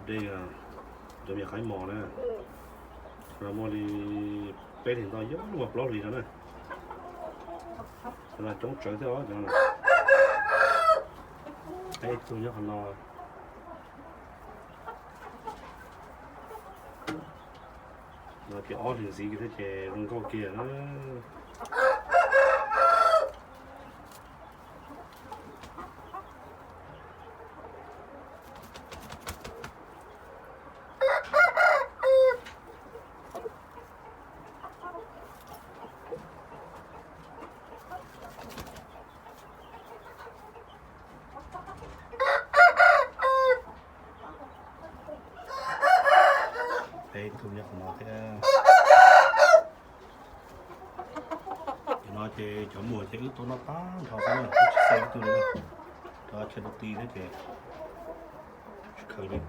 Dej, cov me qaib mos na, no muaj li peb hlis ntau, yog muaj plaub hlis no na. Cov no coob tsawv thiab os, cov no. Ib tug nyob qhov no. No ces ob hlis ntxiv kiag thiab ces zoo nkauj kiag na. Peb tug nyob qhov no thiab. Cov no ces cov muam ces wb tuav no tag nrho xwb na, tsis xav ib tug li na. Cov chaw dub ti thiab ces tsis khaws li.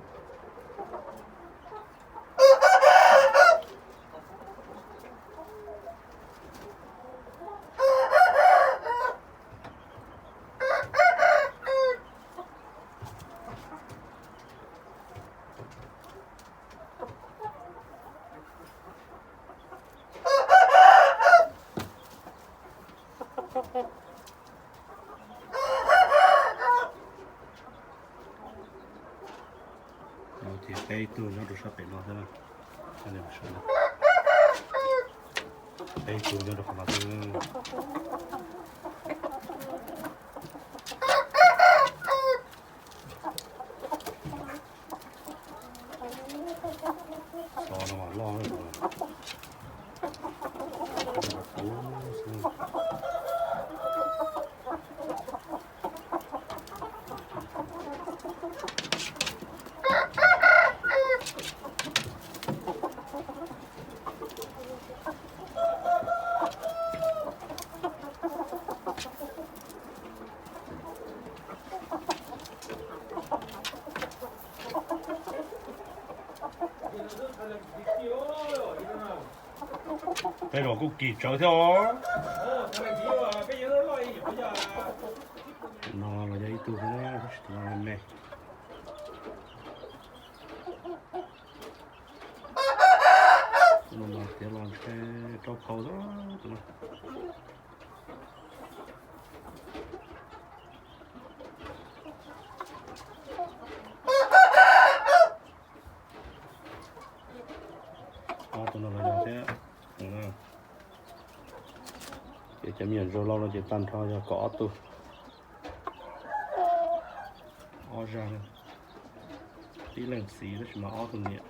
Ces peb tug nyob rau sab pem no xwb na. Peb tug nyob rau qhov no xwb. Xov no mas loj na. Tej zaum kuj kim tsawv thiab os. No los yog ib tug thiab, tab sis tus no me me. Tus no mas tiav los ntshe rau phau xwb tus no. Ob tug no los yog thiab. Ces cov me nyuam zoo laus no ces tag nrho yog kaum ob tug. Ob zag, tib leej txiv tab sis mas ob tug niam.